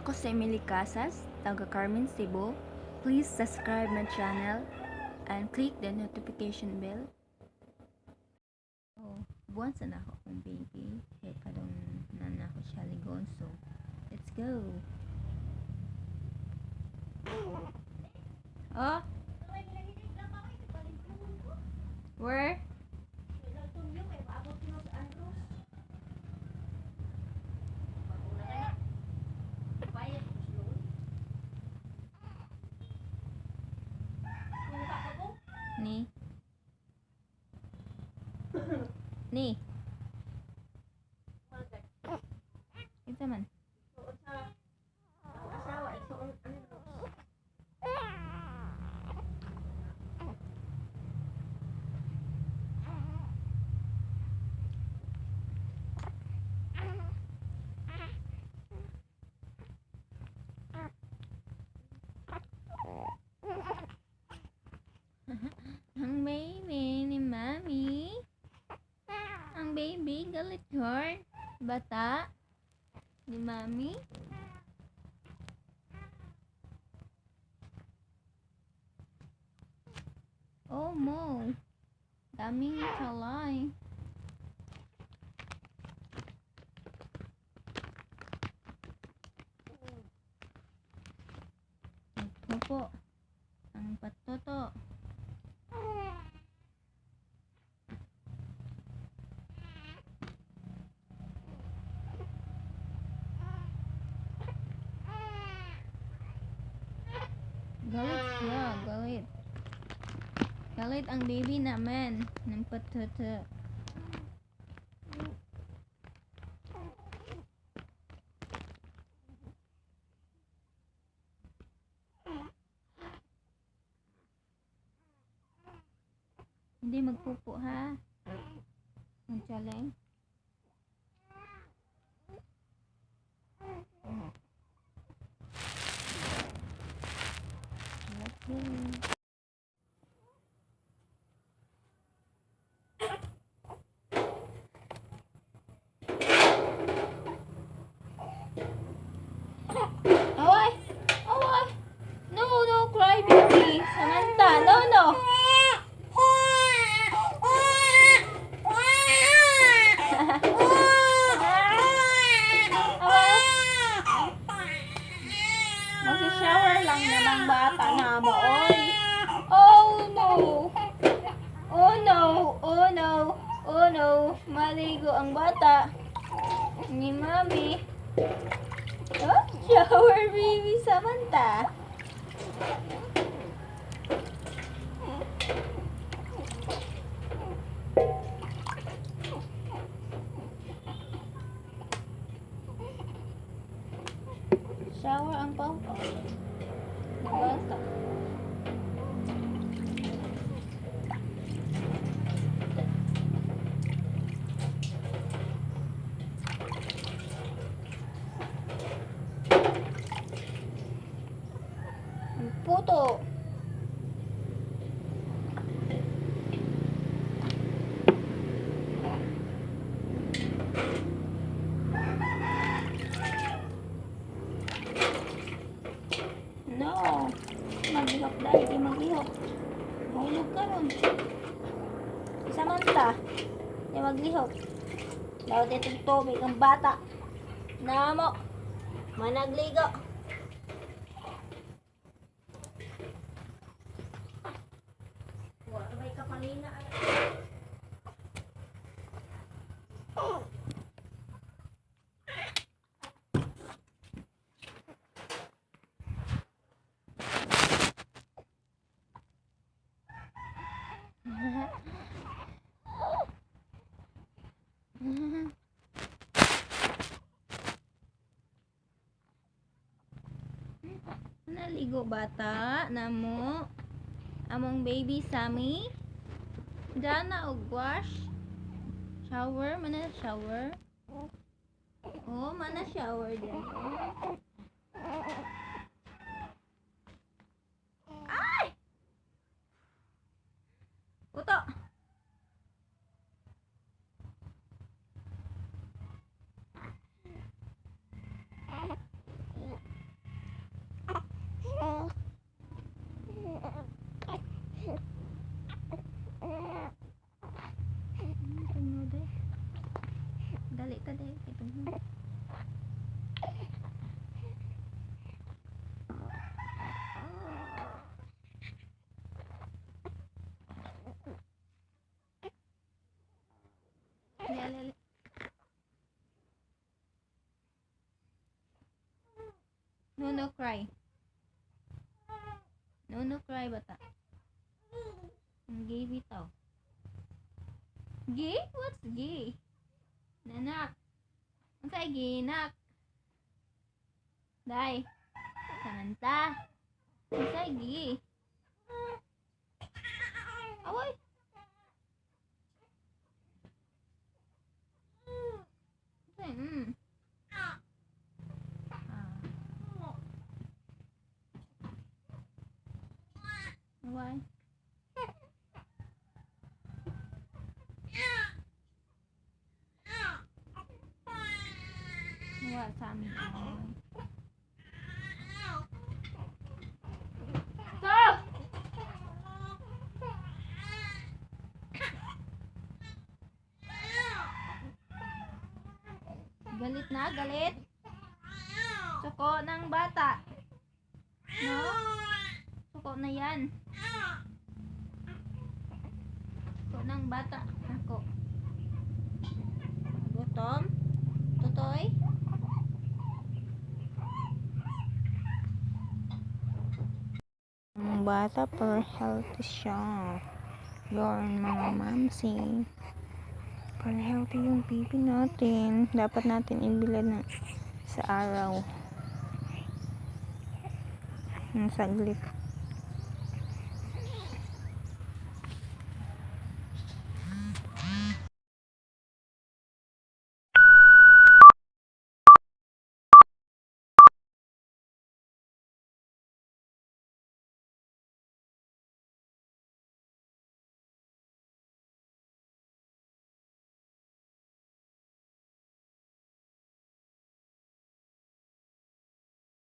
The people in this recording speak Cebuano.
Ako si Emily Casas, taga Carmen, Cebu. Please subscribe my channel and click the notification bell. Oh, buwan sa na ako akong baby. Kaya padong na ako siya ligon. So, let's go. Oh? Where? Ni? Ni? Ito man. Ang baby ni Mami. Ang baby, galit horn. Bata ni Mami. Oh, mo. Daming kalay. Nagpupo. Ang patuto. Galit siya, galit. Galit ang baby naman ng patuto. Hindi magpupo ha. Ang challenge. Let's go. Away! Away! No, no, cry baby. Samantha, no, no. Magsa-shower lang namang bata na mo, oy. Oh no. Oh no. Oh no. Oh no. Maligo ang bata ni Mami. Oh, shower baby Samantha. Shower ang pawpaw. Bata. Ang puto. No. Maglihok dahil di maglihok. Mahulog ka ron. Samantha, di maglihok. Daw ditong tubig ang bata. Namo. Managligo. Wala may kapanina. Naligo bata namo among baby Sammy. Dana og wash shower mana shower. Oh, mana shower din. Oh. Ay! Puto. Kita dahil ito. Ali, ali, ali. No, no cry. No, no cry, bata. Ang gay bitaw. Gay? What's gay? Nanak. Ang gay, nak? Day. Samantha. Ang gay? Away. Unsay? Ah. Why? Wa sa amin. Oy. Stop! Galit na, galit. Suko ng bata. No? Suko na yan. Suko ng bata. Ako. Gutom? Totoy? Ang bata per healthy siya. Yarn, mga mamsi. Para healthy yung pipi natin. Dapat natin ibilad na sa araw. Ng saglit.